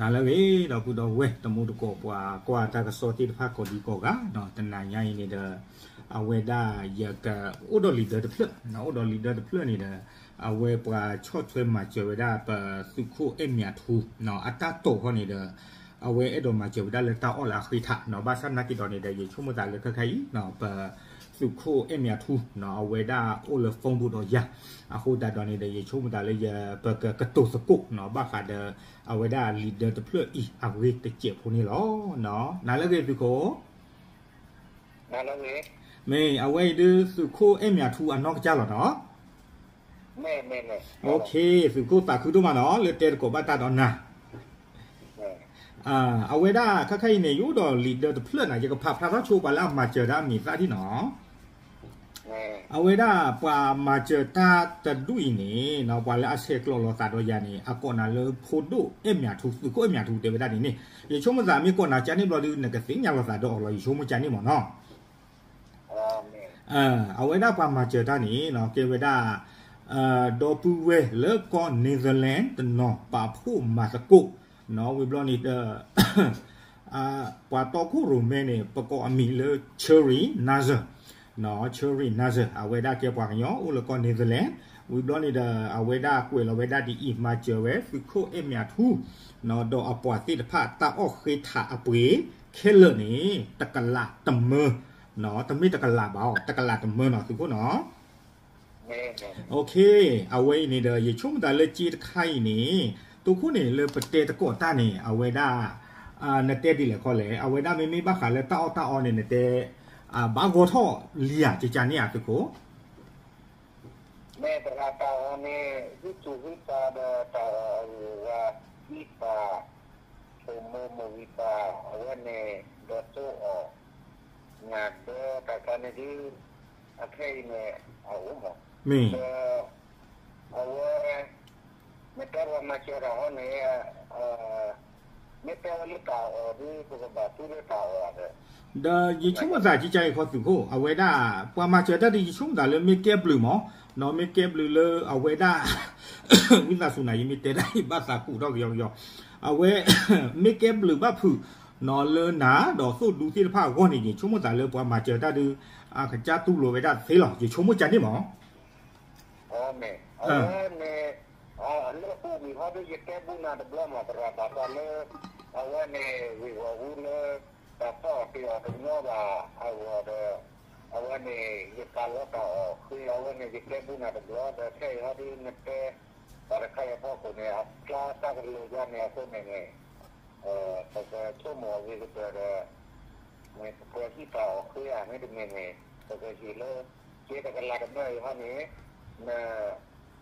နၤလၢအဂ့ၤ ဒီပုၢ်ဒီဝဲၢ် တံၤသကိး ပှၤကွၢ်တၢ်ကစီၣ်သ့ၣ်တဖၣ်ကိးဒံကိးဂၤ တနၤညါအံၤန့ၣ်ဒီး အဝဲဒၣ်ယကအိၣ်ဒီးလံာ်ဒၢတဖျၢၣ်, အိၣ်ဒီးလံာ်ဒၢတဖျၢၣ်န့ၣ်ဒီး အဝဲပှၤဆီၣ်ထွဲမၤစၢၤဝဲဒၣ်ပသုးခိၣ်အဲၣ်မၠးထူ အတၢ်တိာ်ခီန့ၣ်ဒီး အဝဲအဲၣ်ဒိးမၤစၢၤဝဲဒၣ်လၢတၢ်အီၣ်လၢအဃ့ထး ဘၣ်ဆၣ်သနာ်က့ဒီးန့ၣ်ဒီး ယဆိကမိၣ်သးလၢခဲခါအံၤ ပသုးခိၣ်အဲၣ်မၠးထူ အဝဲဒၣ်အိၣ်လၢ phone ပူၤဒီးယၤ အဃိသတးဒီးန့ၣ်ဒီး ယဆိကမိၣ်သးလၢယပကကတိၤသကိး ဘၣ်ဃးဒီး အဝဲဒၣ်လံာ်ဒၢတဖျၢၣ်အံၤအဂ့ၢ်တစဲးဖိန့ၣ်လီၤ. နၤလၢအဂ့ၤသုးခိၣ်, မ့ၢ်အဝဲအံၤဒုးသုးခိၣ်အဲၣ်မၠးထူအနီၢ်ကစၢ်လီၤနီၤ. သုးခိၣ်သးခုဒိၣ်မးနီၤ လၢတဲသကိးဘၣ်တၢ်ဒီးနၤ အဝဲဒၣ်ခဲခါအံၤန့ၣ် ယအိၣ်ဒီးလံာ်ဒၢတဖျၢၣ်နၤ ယကဖးဖျါထီၣ်ဆိပှၤလၢအမၤစၢၤတၢ်အမံၤသၣ်ထံၣ်နီၤ. အဝဲဒၣ်ပှၤမၤစၢၤတၢ်တဒူၣ်အံၤန့ၣ် ပှၤလၢအဆဲးကျိးလိာ်သးဒီးယၤန့ၣ် အကိးနၤလၢဖိဒိၣ်အဲၣ်မၠးထူ သုးခိၣ်အဲၣ်မၠးထူတဲဝဲဒၣ်န့ၣ်န့ၣ် ယဆိကမိၣ်သးမ့ၢ်ကိးနၤကန့ၣ်ဘျီဒုး နကသ့ၣ်ညါလိာ်သးဒီးအီၤလီၤ ယဆိကမိၣ်ကန့ၣ်မ့ၢ်နီၤ. အဝဲဒၣ်ပှၤမၤစၢၤတၢ်န့ၣ် ကဲဝဲဒၣ် ဒီပုၢ်ဝဲၢ်လၢကီၢ် Netherlands တနီၤ ပာ်ဖှိၣ်မၤသကိး ဝံၤဘျီန့ၣ်ဒီး ပှၤတီခိၣ်ရိၣ်မဲန့ၣ် ပကိးအမံၤလၢ Cherry Nazar, Cherry Nazar အဝဲဒၣ်ကဲပှၤကညီအိၣ်လၢကီၢ် Netherlands ဝံၤဘျီန့ၣ်ဒီး အဝဲဒၣ်ကွဲးလီၤဝဲဒၣ်ဒ်အံၤ မၤစၢၤဝဲသုးခိၣ်အဲၣ်မၠးထူ ဒီးအပှၤသ့ၣ်တဖၣ်တၢ်အီၣ်ဃ့ထးအပှ့ၤ ခဲလၢာ်န့ၣ် တကလးတမၢ, တမ့ၢ်တကလးဘၣ်အီၤ တကလးတမၢနီၤ သုးခိၣ်နီၤ. အဝဲအံၤန့ၣ်ဒီး ယဆိကမိၣ်သးလၢက့တခါအံၤန့ၣ် သုးခိၣ်န့ၣ်လၢပတဲသကိးတၢ်န့ၣ် အဝဲဒၣ် နတဲဒ်လဲၣ်ခီလဲၣ် အဝဲဒၣ်မ့မ့ၢ်ဘၣ်ဃးလၢတၢ်အီၣ်တၢ်အီန့ၣ် နတဲ ဘၣ်ဂီၤထီၣ်လံဧါ ကကန့ၣ်ဧါ သုးခိၣ် မ့ၢ်တဂၤတၢ်အီၣ်န့ၣ် ဟံၣ်သူၣ်ဟံၣ်သးဒီးတၢ်အီၣ်အဂုၤအဂၤ ဟံၣ်သး ဆိမိၣ်မုၢ်ဂံၢ်ပၤ အဝဲန့ၣ် ဒီးသိၣ်အီၣ် ညၣ်ဒၢတၢ်ခါန့ၣ်ဒုး အခဲအံၤန့ၣ် အအိၣ်မး ဒီး အဝဲ မ့ၢ်တဲပှၤမၤစၢၤတၢ်ဟီန့ၣ် မ့ၢ်တဲဝဲလၢတၢ်အီၣ်ဒုး ပကဘၣ်သူလၢတၢ်အီၣ်ဒီး ဒီးယဆိကမိၣ်သးကကအံၤခီသုးခိၣ် အဝဲဒၣ် ပှၤမၤစၢၤတၢ်ဒုး ယဆိကမိၣ်သးလၢမ့ၢ်ကဲဘျုးမး နီၤ မ့ၢ်ကဲဘျုးလၢအဝဲဒၣ် ဝံသးစူၤနၤ ယမ့ၢ်တဲဒၣ်ယဘၣ်သးကူၣ်ထီၣ်ကယီကယီ အဝဲ မ့ၢ်ကဲဘျုးဘၣ်ဖုး နီၤလၢနၤဒီးသိၣ်ဒူသ့ၣ်တဖၣ်အဂီၢ်န့ၣ် ယဆိကမိၣ်သးလၢပှၤမၤစၢၤတၢ်ဒုး အကစၢ်တူၢ်လိာ်ဝဲဒၣ်သ့လီၤ ယဆိကမိၣ်ကန့ၣ်မး အဝဲန့ၣ် လၢပူၤကွံာ်ဟီဒုး ယတဲဘူးနၤတဘျီမး သရၣ်ဘၣ်ဃးလၢ အဝဲန့ၣ် ဂ့ၢ်ဂီၢ်ဝံလၢ တၢ်ဖီၣ်အီၣ်တ့ၢ်အီၣ်တညီဘၣ် အဂီၢ်ဒီး အဝဲန့ၣ် ယပာ်လီၤတၢ်အီၣ်ဃ့ အဝဲန့ၣ် ယတဲဘူးနၤတဘျီ ဒီးခဲအံၤဟီဒုး နတဲ ပှၤတခါအံၤအဖီခိၣ်န့ၣ် အဖျါတၢ်ကလုာ်ယါန့ၣ်အဃိန့ၣ်န့ၣ် ပကဆိကမိၣ်အဂ့ၤကတၢၢ်ဒီး ပကဟံးတၢ်အီၣ်ဃ့ဧါ မ့တမ့ၢ်န့ၣ် ပကဟ့ၣ်လၢ က့တကလးတမၢအံၤဟီန့ၣ် န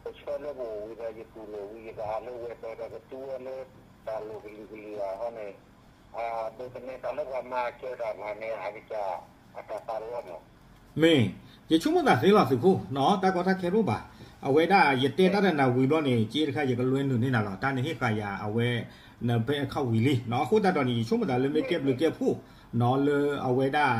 ပဆှၢလၢပအိၣ်ဝံၤဒီး ယတူၢ်လိာ်ဝံၤ ယကအးလၢဝဲၤဘၢဒီး ကသူဝဲလၢ တၢ်လိၣ်ကလံၤကလံၤဧါဟီန့ၣ် ဒိးသန့ၤသးလၢပှၤမၤစၢၤတၢ်မၤန့ၣ် အကစၢ် အတၢ်ပာ်လီၤမး မ့ၢ် ယဆိကမိၣ်သးသ့လီၤသုးခိၣ်နီၤ တၢ်ကီတၢ်ခဲတအိၣ်ဘၣ် အဝဲဒၣ်ယတဲတၢ်ဒီးနၤဝံၤဘျီန့ၣ် က့တခါယကလွဲနုာ်န့ၢ်နၤလီၤ တၢ်န့ၣ်ဟ့ၣ်ဃာ်ယၤ အဝဲ နဖဲအခီၣ်ဝံၤလံနီၤ အဃိသတးဒီးန့ၣ် ယဆိကမိၣ်သးလၢမ့ၢ်ကဲဘျုးကဲဖှိၣ်နီၤ လၢအဝဲဒၣ်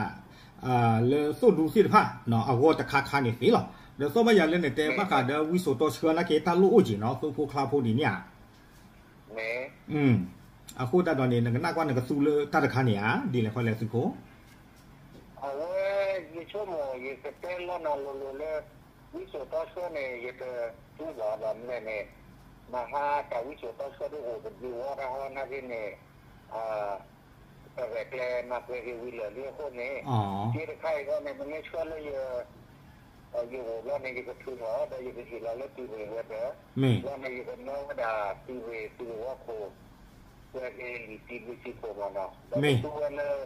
လၢသိၣ်ဒူသ့ၣ်တဖၣ်နီၤ အဂီၢ်တခါခါန့ၣ်သ့လီၤ ဒီးသီၣ်ဘၣ်ယၤလၢနတဲဘၣ်ဃးဒီးဝံစိာ်တီဆှၢနာ်က့ တၢ်လိၣ်အိၣ်က့ၤနီၤ သိဖိချါဖိဒ်န့ၣ်ဧါ အဃိသတးဒီးန့ၣ် နကနၣ်ကွၢ်နကသူလၢတၢ်တခါန့ၣ်ဧါ ဒ်လဲၣ်ခီလဲၣ်သုးခိၣ် အဝဲ ယဆိကမိၣ် ယကတဲလီၤနၤလိၤလိၤလၢ ဝံစိာ်တီဆှၢန့ၣ် ယတသူဘၣ်ဘၣ်မနုၤလဲၣ်န့ၣ် မဟါတၢ်ဝံစိာ်တီဆှၢဒ်အိၣ်တဘျုးဝီတၢ်ဟီနာ်က့န့ၣ် ပရဲၣ်ကျဲၤမၤပှဲၤက့ၤဝံၤလၢာ်လံအဃိန့ၣ် က့တခါအံၤဃီန့ၣ် ပမ့ၢ်ဆှၢလၢယ ယအိၣ်ဘျီန့ၣ် ယကထုးထီၣ်ဒီး ယကဟ့ၣ်လီၤလၢသုးရ့ၣ်ဝဲၤဘၢ ဘျီန့ၣ် ယကမၢဝဲဒၣ်သုးရ့ၣ် သုးရ့ၣ်ဝီခိၣ် ဝဲက့ၤလံာ်တံၤဘျုးစံးခိၣ်မးနီၤ ဒီးကသူဝဲလၢ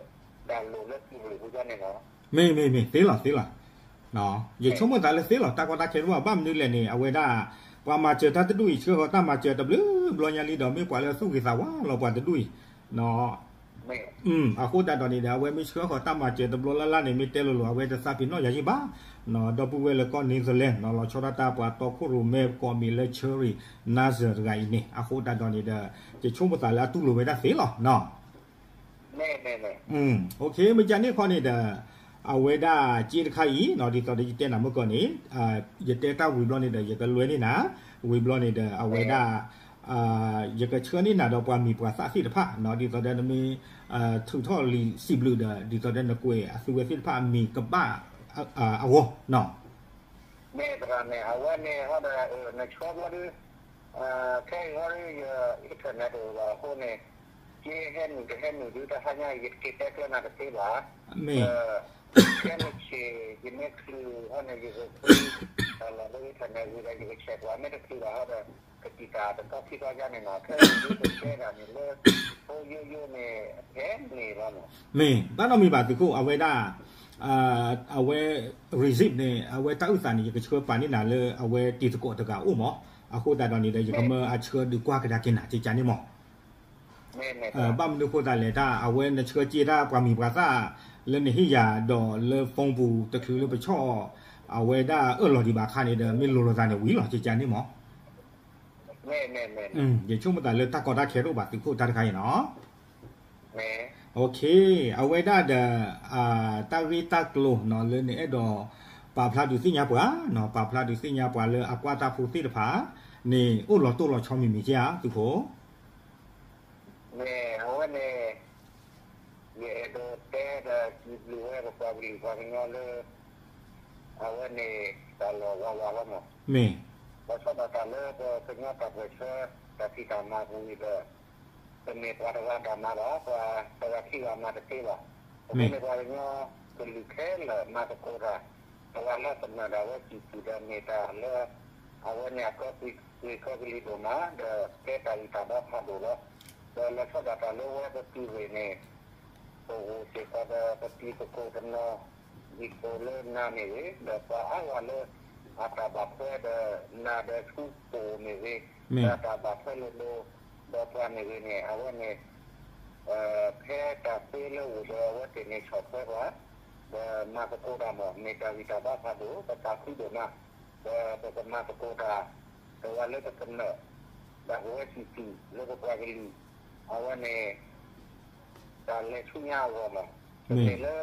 တၢ်လိၣ်လၢသုးရ့ၣ်ဝဲန့ၣ်လီၤ. မ့ၢ် မ့ၢ် မ့ၢ် သ့လီၤ သ့လီၤ ယဆိကမိၣ်သးလၢသ့လီၤ တၢ်ကီတၢ်ခဲတအိၣ်ဘၣ် ဘၣ်မနုၤလဲၣ်န့ၣ် အဝဲဒၣ် ပှၤမၤစၢၤတၢ်တဒူၣ်အံၤ ဆှၢဃီၤတၢ်မၤစၢၤတဘျုးဘျီညါလံဒီး မ့ၢ်ပှၤလၢအသူၣ်ဂ့ၤသးဝါလီၤပှၤတဒူၣ်အံၤ အဃိသတးဒီးန့ၣ်ဒီး အဝဲမ့ၢ်ဆှၢဃီၤတၢ်မၤစၢၤတဘျီလၢ်လၢ်န့ၣ် မ့ၢ်တဲလိၤလိၤ အဝဲတသးပ့ၤနီၣ်ယၤယံၣ်ဘၣ် ဒီပုၢ်ဝဲၢ်လၢကီၢ် Netherlands နီၤ လီၤဆီဒၣ်တၢ်ပှၤတီခိၣ်ရိၣ်မဲ ကိးမံၤလၢ Cherry Nazar တဂၤအံၤန့ၣ် အဃိသတးဒီးန့ၣ်ဒီး ယဆိကမိၣ်သးလၢအတူၢ်လိာ်ဝဲဒၣ်သ့လီၤနီၤ မ့ၢ် မ့ၢ် မ့ၢ် မ့ၢ်ကန့ၣ်ခီန့ၣ်ဒီး အဝဲဒၣ်က့တခါအံၤနီၤ ဒ်သိးဒီးယတဲနၤမုၢ်ကီၢ်န့ၣ် ယတဲတၢ်ဝံၤဘျီန့ၣ်ဒီး ယကလွဲန့ၢ်နၤ ဝံၤဘျီန့ၣ်ဒီး အဝဲဒၣ် ယကဆှၢန့ၢ်နၤဒီးပှၤမံၤပှၤသၣ်သ့ၣ်တဖၣ် ဒ်သိးဒီးနမ့ၢ်ထုးထီၣ်လံာ်စံးဘျုးဒီး ဒ်သိးဒီးနကွဲးအသုဝဲသ့ၣ်တဖၣ်အမံၤကဘၣ်အဂီၢ် မ့ၢ်သရၣ်န့ၣ် အဝဲန့ၣ်ဟီဒီး နဆှၢဘျီဒု ခဲအံၤဟီဒီး ယ internet တအိၣ်ဘၣ်အဃိန့ၣ် ကဟဲနုာ်တဟဲနုာ်ဒု တဟါညါအံၤ ယတက့ၤတဲကျၢၤနၤတသ့ဘၣ်. မ့ၢ် ကဲနဆ့ၣ် ယမ့ၢ်ချုးဟီန့ၣ် ယကဃု တၢ်လီၢ်လၢ internet ဝံၤဒီး ယကဆဲးကွၢ် မ့ၢ်တချုးဘၣ်ဟီဒီး ကတံာ်တာ်တကီၢ်ခံကီၢ်ယါန့ၣ်နီၤ ခဲအံၤဒု ပတဲတၢ်န့ၣ်လၢ ဖိယိယိန့ၣ် ဖဲန့ၣ်လီၤနီၤ. မ့ၢ် ဘၣ်နီတမံၤဘၣ်သုးခိၣ် အဝဲဒၣ် အဝဲ receipt န့ၣ် အဝဲတၢ်အုၣ်သးန့ၣ် ယကဆှၢပာ်န့ၢ်နၤလၢအဝဲတံၤသကိးတဂၤအိၣ်မး, အဃိသတးဒီးန့ၣ်ဒီး ယကမၢအဆှၢဒုးကွၢ်ကဒါက့ၤနၤကကါန့ၣ်မး. ဘၣ်မနုၤဃိသတးလဲၣ် တၢ်အဝဲနဆှၢက့ၤတၢ်ပှၤမံၤပှၤသၣ်လၢနဟ့ၣ်ယၤဒီးလၢ phone ပူၤတချုးလၢပဆီၣ် အဝဲဒၣ်အၢၣ်လီၤဒံးဘၣ်အခါန့ၣ်ဒီး မ့ၢ်လိၤလိာ်သးန့ၣ်ဝံၤလီၤကကါန့ၣ်မး. ယဆိကမိၣ်သးလၢတၢ်ကီတၢ်ခဲတအိၣ်ဘၣ်သုးခိၣ်တၢ်တခါအံၤနီၤ. အဝဲဒၣ်ဒီး တၢ်ဂ့ၢ်တၢ်ကျိၤနီၤ လၢနအဲၣ်ဒိးပာ်ဖျါဒုးသ့ၣ်ညါပှၤနီၤ ပာ်ဖျါဒုးသ့ၣ်ညါပှၤလၢအကွၢ်တၢ်ဖိသ့ၣ်တဖၣ်န့ၣ် အိၣ်လီၤတိၢ်လီၤဆီမံၤမံၤက့ဧါ သုးခိၣ်. မ့ၢ်အဝဲန့ၣ် ယအဲၣ်ဒိးတဲဒီးစံးဘျုးဝဲပပှၤကလုာ်ပှၤကညီလၢ အဝဲန့ၣ် တၢ်လီၢ်ဝးဝးလီၤမး. မ့ၢ် လီၤဆီဒၣ်တၢ်လၢပကညီတၢ်ပၢၢ်ဆၢ တၢ်ဖံးတၢ်မၤပူၤအံၤဒီး တမ့ၢ်ပှၤတဂၤတၢ်မၤဘၣ်, ပှၤတဂၤခံဂၤမၤတသ့ဘၣ်. အဃိန့ၣ်ပှၤကညီကလုာ်ခဲလၢာ်မၤသကိးတၢ်, တဂၤလၢကနၢၤဒၣ်ဝဲစံၣ်စံၣ်ဒီးမ့ၢ်တၢ်လၢ အဝဲန့ၣ်အကီပှံၤကီကလံၤဒိၣ်မး ဒီးကဲတၢ်ဂံၢ်တၢ်ဘါဖးဒိၣ်လီၤ. ဒီးလီၤဆီဒၣ်တၢ်လၢဝဲပသုးရ့ၣ်န့ၣ် ပအိၣ်စ့ၢ်ကီးဒီးပတံၤသကိးတနီၤ ဒ်သိးလၢနၤမ့ၢ်ဂ့ၤ, ဒီးပှၤအါဂၤလၢအတၢ်ဘၣ်ထွဲဒီးနၤဒီးဆူပအိၣ်မ့ၢ်ဂ့ၤ, ဒီးတၢ်ဘၣ်ထွဲလိၤလိၤ ဒီးပှၤမ့ၢ်ဂ့ၤန့ၣ် အဝဲန့ၣ် ဖဲတၢ်သ့လၢအိၣ်ဒီးအဝဲသ့ၣ်န့ၣ်ဆီၣ်ထွဲပှၤ, ဒီးမၤသကိးတၢ်မး မ့ၢ်တၢ်ဂံၢ်တၢ်ဘါဖးဒိၣ် ပသးခုဒိၣ်မး, ဒီးပကမၤသကိးတၢ် တဂၤလၢပကနၢၤ တၢ်ကဝဲစံၣ်စံၣ်လၢပပှၤကလုာ် အဝဲန့ၣ် တၢ်လဲၤဆူညါအဂီၢ်မး, တမ့ၢ်လၢ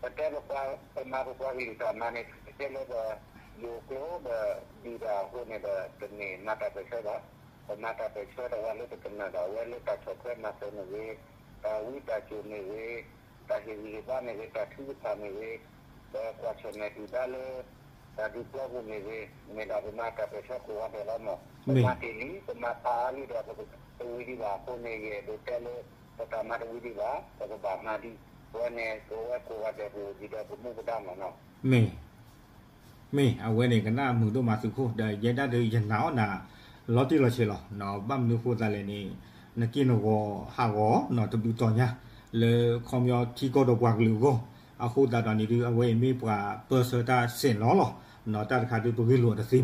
ပတဲပပှၤ ပမၤပပှၤကလုာ်တၢ်မၤန့ၣ် တဲလၢပယိၤကျိဒီးဒုၣ်တၢ်အဃိန့ၣ်ဒီး တမ့ၢ်မၤတၢ်ပၢၢ်ဆၢဘၣ်. ပမၤတၢ်ပၢၢ်ဆၢတဂၤလၢပကနၢၤဒၣ်ဝဲလၢတၢ်ဆီၣ်ထွဲမၤစၢၤမ့ၢ်ဂ့ၤ, တၢ်ဝံတၢ်စိာ်မ့ၢ်ဂ့ၤ, တၢ်ဟ့ၣ်ဂံၢ်ဟ့ၣ်ဘါမ့ၢ်ဂ့ၤ, တၢ်ထုကဖၣ်မ့ၢ်ဂ့ၤ, ဒီးကွၢ်ဆၢၣ်မဲာ်ဒုၣ်ဒါလၢ တၢ်ဒုးပျီပူၤမ့ၢ်ဂ့ၤ, မ့ၢ်ဒၣ်ပမၤတၢ်ပၢၢ်ဆၢကိးဂၤဒဲးလီၤမး. ပမၤတ့ၢ်လံ ပမၤဖးအါလံဒီး ပကတဝံၤဒံးဘၣ်အဃိန့ၣ် ယအဲၣ်ဒိးတဲလၢ ပတၢ်မၤတဝံၤဒံးဘၣ် ပကဘၣ်မၤဒံး, အဝဲန့ၣ် ပဝဲကိးဂၤဒဲးပအိၣ်ဒံးဒီးပမူပဒါမးနီၤ. မ့ၢ် မ့ၢ် အဝဲန့ၣ်ကနၣ်မုာ်ဒိၣ်မးသုးခိၣ် ဒီးယဲဒၣ်ဒီးယနာ်အီၣ်နၤ လီၤတံၢ်လီၤဆဲးလီၤ. ဘၣ်မနုၤအဃိသတးလဲၣ်န့ၣ် နက့ၢ်နဂီၤဟးဂီၤနီၤ တဘျုးတီၤညါ လၢခီပညီထံကီၢ်ဒီးပှၤကလုာ်အဂီၢ်, အဃိသတးဒီးန့ၣ်ဒုး အဝဲအံၤမ့ၢ်ပှၤပၢဆှၢတၢ်စဲးလီၤလီၤ, တၢ်တခါဒုးပဂ့ၢ်လိာ်တသ့ဘၣ်, ဒီး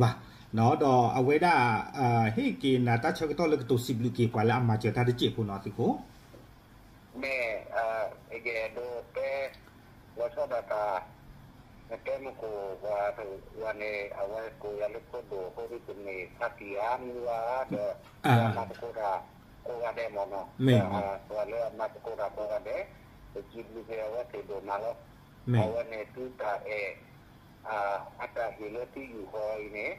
အဝဲဒၣ် ဟ့ၣ်က့ၤနၤတၢ်ဆၢကတီၢ်လၢကတိၤစံးဘျုးက့ၤပှၤလၢအမၤစၢၤတၢ်တစဲးဖိနီၤသုးခိၣ်. မ့ၢ် ယအဲၣ်ဒိးတဲ လီၤဆီဒၣ်တၢ် နတဲမုၢ်ကိၢ်ပှၤတဂၤန့ၣ် အဝဲကိးယၤလၢဖိဒိၣ်အဃိဒုး တမ့ၢ်ဖါတံၢ်ဧါ မုၢ်ဧါ ဒီး ပှၤမၤသကိးတၢ်ကိးဂၤဒဲးမ့ၢ်နီၤ, ပှၤလၢအမၤသကိးတၢ်ကိးဂၤဒဲး ပစံးဘျုးက့ၤအဝဲသ့ၣ်ဒိၣ်မးလီၤ. အဝဲန့ၣ်သုတၢ်အဲၣ် အတၢ်ဟ့ၣ်လၢသုယူၢ်ဃီၤအံၤန့ၣ်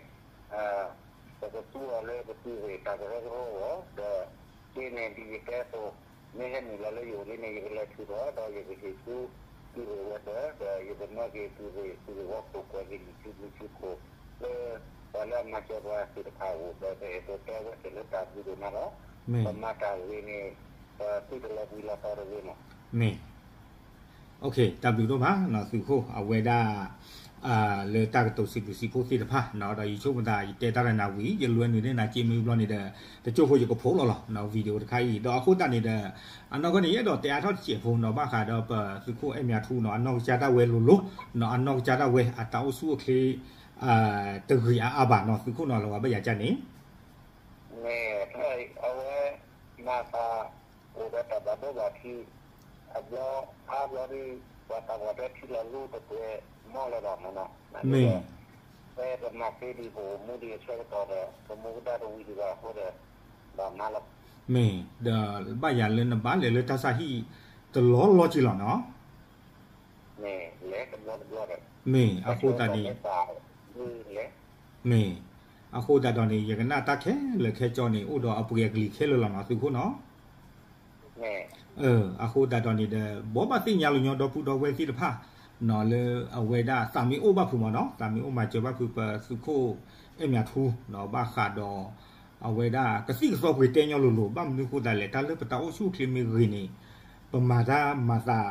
ပကသူအီၤလၢပသုးရ့ၣ်တၢ်ကရၢကရိအဂီၢ်, ဒီးက့န့ၣ်ဒ်ယတဲအသိး မ့ၢ်ဟဲနုာ်လီၤလၢယအိၣ်လံန့ၣ် ယကလဲၤထုးထီၣ် ဒီးယကဟ့ၣ်ဆူသုးရ့ၣ်ဝဲၤဒၢး ဒီးယကမၢက့ၤသုးရ့ၣ် သုးရ့ၣ်ဝီခိၣ် ကွဲးက့ၤလံာ်စုဘျုးစုဖှိၣ် လၢ ပှၤလၢအမၤစၢၤပှၤသ့ၣ်တဖၣ်အအိၣ် ဒီးပအဲၣ်ဒိးတဲဝဲသ့ၣ်လၢတၢ်ဘျုးဒိၣ်မးလီၤ. ပမၤတၢ်ဂ့ၤန့ၣ် ပသုတလီၤဘှံးလီၤတီၤတဂ့ၤမး. မ့ၢ် တၢ်ဘျုးဒိၣ်မးသုးခိၣ် အဝဲဒၣ် လၢတၢ်ကတိၤစံးဘျုးစံးဖှိၣ်သ့ၣ်တဖၣ်နီၤ ဒီးယဆိကမိၣ်သး ယတဲတၢ်ဒီးနၤဝံၤ ယလွဲနုာ်န့ၢ်နၤက့မ့ၢ်ဘျီန့ၣ်ဒီး တကၠိၢ်ဖိယကဖိးလီၤလီၤ video တခါအံၤ ဒီးအဃိသတးန့ၣ်ဒီး အနီၢ်ကီၢ်န့ၣ် ယအဲၣ်ဒိးတဲအါထီၣ်တစဲးဖိနီၤ ဘၣ်ဃးဒီးပသုးခိၣ်အဲၣ်မၠးထူနီၤ အနီၢ်ကစၢ်ဒၣ်ဝဲလိၤလိၤနီၤ အနီၢ်ကစၢ်ဒၣ်ဝဲ အတၢ်အိၣ်ဆူၣ်အိၣ်ချ့ တဂ့ၤအါအါဘၣ်နီၤ သုးခိၣ်နီၤ လီၤဂာ်ဘၣ်ယၤကၢ်န့ၣ် မ့ၢ် အဝဲ မၤသး အိၣ်ဒီးတၢ်ဘၣ်ဒိဘၣ်ထံး အဘျီ အါဘျီဒုး ပှၤသးပှၢ်တဲထံလီၤလူတပှဲၤမီၢ်လၢၤဘၣ်မ့ၢ်နီၤ, မ့ၢ် ဖဲပမၤသ့ဒံး ပအိၣ်မူဒံးအဆၢကတီၢ်ဒီး ပမူပဒါတဝံၤဒံးဘၣ်အဃိဒီး ဘၣ်မၤလီၤ. မ့ၢ် ဒီးဘၣ်ယၤလၢနဘၣ်လဲၤလၢတၢ်ဆါဟံၣ်တလီၢ်လီၢ်က့လီၤနီၤ မ့ၢ် လဲၤတဘျီတဘျီဒီး မ့ၢ် အဃိသတးန့ၣ် လဲၤ မ့ၢ် အဃိသတးဒီးန့ၣ် ယကနၣ်တၢ်ခဲလၢာ်ခဲဆ့န့ၣ် အိၣ်ဒီးအပှ့ၤအကလံၤခဲလၢာ်လီၤနီၤ သုးခိၣ်နီၤ. အဃိသတးဒီးန့ၣ်ဒီး ဘိးဘၣ်သ့ၣ်ညါလီၤညီဒီပုၢ်ဒီဝဲၢ်သ့ၣ်တဖၣ် လၢအဝဲဒၣ်သးမ့ၢ်အိၣ်ဘၣ်ဖုးမးနီၤ သးမ့ၢ်အိၣ်မၤစၢၤဘၣ်ဖုးပသုးခိၣ်အဲၣ်မၠးထူ ဘၣ်ဃးဒီး အဝဲဒၣ်ကသံၣ်ကသီပှ့ၤတဲညီလိၤလိၤ ဘၣ်မနုၤအဃိသတးလဲၣ် တၢ်လၢပတၢ်အိၣ်ဆူၣ်အိၣ်ချ့မ့ၢ်ဂ့ၤန့ၣ် ပမၤတၢ်မၤသး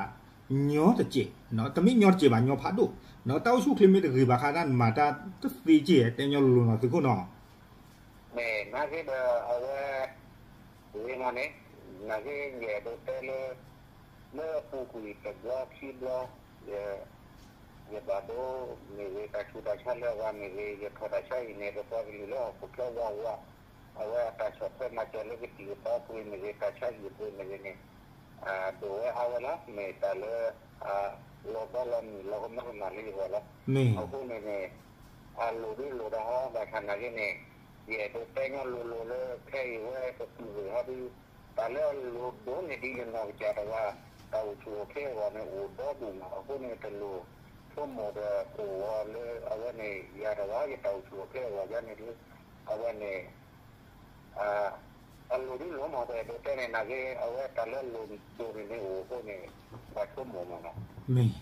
ညီတစဲး, တမ့ၢ်ညီတစဲးဘၣ် ညီဖးဒိၣ်, တၢ်အိၣ်ဆူၣ်အိၣ်ချ့မ့ၢ်တဂ့ၤဘၣ်ခါ တၢ်မၤတၢ်တသ့က့ၢ် တဲညီလိၤလိၤနီၤ သုးခိၣ်နီၤ. န့ၣ် နာ်က့ဒီးအဝဲ ဂ့ၤမးန့ၣ် နာ်က့ယအဲၣ်ဒိးတဲလၢ လၢအပူၤကွံာ်တဘျီခံဘျီ ယ ယဘၣ်ဒိမ့ၢ်ဂ့ၤ တၢ်ဆူးတၢ်ဆါလၢအဂၤမ့ၢ်ဂ့ၤ ယထီၣ်တၢ်ဆါအံၤန့ၣ် ပပှၤကလုာ်လၢဟီၣ်ခိၣ်ချၢဝးဝး အဝဲအတၢ်ဆီၣ်ထွဲမၤစၢၤလၢကသံၣ်ကသီပှ့ၤမ့ၢ်ဂ့ၤ တၢ်ဆါဟံၣ်ပှ့ၤမ့ၢ်ဂ့ၤန့ၣ် ဒိၣ်ဝဲအါဝဲလီၤ. မ့ၢ်တၢ်လၢ လီၤဘီလီၤမုၢ်လီၤကမၢကမၣ်လၢယဂီၢ်လီၤ. အဃိန့ၣ်န့ၣ် အလိၣ်ဒုးလိၣ်ဒၣ်ဟီ ဘၣ်ဆၣ်နာ်က့န့ၣ် ယအဲၣ်ဒိးတဲညီလိၤလိၤလၢ ခဲအံၤဝဲပပုၢ်ဝဲၢ်ဟီဒုး တၢ်လၢအလိၣ်ဒိၣ်န့ၢ်ဒ်ယနီၢ်ကစၢ်တဂၤ တၢ်အိၣ်ဆူၣ်အိၣ်ချ့အဂီၢ်န့ၣ် အိၣ်ဒီဒူၣ်မး အဃိန့ၣ်တလိၣ်ဆိကမိၣ်ဒီးကအိၣ်ဂီၤလၢအဝဲန့ၣ် ယၤတဂၤ ယတၢ်အိၣ်ဆူၣ်အိၣ်ချ့အဂီၢ်ယၤန့ၣ်ဒုး အဝဲန့ၣ် အလိၣ်ဒုးလိၣ်မး ပအဲၣ်ဒိးတဲန့ၣ်နာ်က့ အဝဲတၢ်လၢအလိၣ်ဒိၣ်န့ၢ်န့ၣ်အိၣ်အဃိန့ၣ် ပှၤဆိကမိၣ်မးနီၤ. မ့ၢ်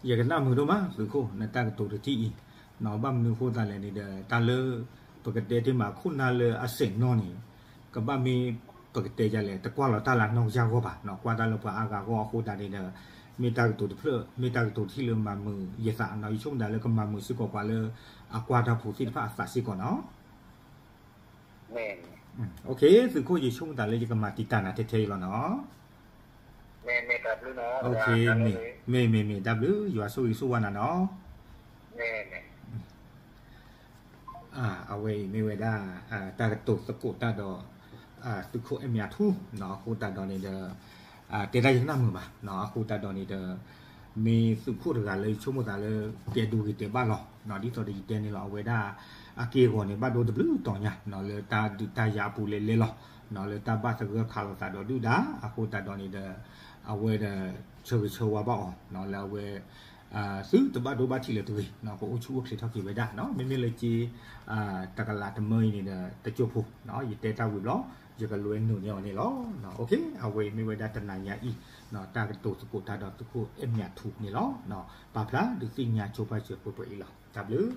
ယကနၣ်မုာ်ဒိၣ်မး သုးခိၣ် နတၢ်ကတိၤတထံၣ်အံၤ ဘၣ်မနုၤအဃိသတးလဲၣ်န့ၣ်ဒီး တၢ်လၢ ပကတဲတ့ၢ်မးခိၣ်နၢ်လၢအစဲးနီၣ်န့ၣ် ကဘၣ်မ့ၢ်ပကတဲယၤလဲၣ် တကွၢ်လီၤတၢ်လၢနီၢ်ကစၢ်ဂီၢ်ဘၣ်နီၤ ကွၢ်တၢ်လၢပှၤအါဂၤဂီၢ်အဃိသတးန့ၣ်ဒီး မ့ၢ်တၢ်ကတိၤတဖျၢၣ် မ့ၢ်တၢ်ကတိၤတထံၣ်လၢမၤမုာ်ယသးနီၤ ယဆိကမိၣ်တၢ်လၢကမၤမုာ်စ့ၢ်ကီးပှၤလၢ အကွၢ်တၢ်ဖိသ့ၣ်တဖၣ်အသးစ့ၢ်ကီးနီၤ. မ့ၢ် သုးခိၣ် ယဆိကမိၣ်တၢ်လၢယကမၤတံာ်တာ်နၤထဲထဲအံၤလီၤနီၤ. မ့ၢ် မ့ၢ် မ့ၢ် တၢ်ဘျုး ယွၤဆိၣ်ဂ့ၤဆိၣ်ဝါနၤနီၤ. အဝဲအံၤမ့ၢ်ဝဲဒၣ် တၢ်ကတိၤသကိးတၢ်ဒီး သုးခိၣ်အဲၣ်မၠးထူ အဃိသတးဒီးန့ၣ်ဒီး တဲဒၣ်ယကနၣ်မုာ်ဘၣ် အဃိသတးဒီးန့ၣ်ဒီး မ့ၢ်သုးခိၣ်တဂၤလၢယဆိကမိၣ်သးလၢ တဲဒိဂ့ၤတဲဘၣ်လီၤ ဒ်သိးဒီးယတဲန့ၣ်လီၤ အဝဲဒၣ် အက့ၢ်အဂီၤန့ၣ် ဘၣ်ဒိတဘျုးတီၤညါ လၢတၢ်ဒုးတၢ်ယၤအပူၤလဲၤလဲၤလီၤ လၢတၢ်ဘၣ်သဂၢၢ်ခးလိာ်သးဒီးဒုၣ်ဒါ အဃိသတးဒီးန့ၣ်ဒီး အဝဲဒီး ဆၢဂ့ၤဆၢဝါဘၣ်အီၤ လၢအဝဲ သုတဘၣ်ဒိဘၣ်ထံးလၢၤတဂ့ၤ ကအိၣ်ဆူၣ်အိၣ်ချ့ထီၣ်က့ၤဝဲဒၣ် မ့မ့ၢ်လၢက့ တကလးတမၢအံၤန့ၣ်ဒီး တကၠိၢ်ဖိ ယတဲတၢ်ဝံၤဘျီ ယကလဲၤနုာ်န့ၢ်အီၤန့ၣ်လီၤ. အဝဲအံၤမ့ၢ်ဝဲဒၣ်တနၤညါအံၤ တၢ်ကတိၤသကိးတၢ်ဒီးသုးခိၣ်အဲၣ်မၠးထူန့ၣ်လီၤ. ပာ်ဖျါဒုးသ့ၣ်ညါဆိပာ်စၢၤပှဲၤပှဲၤအံၤလီၤ. တၢ်ဘျုး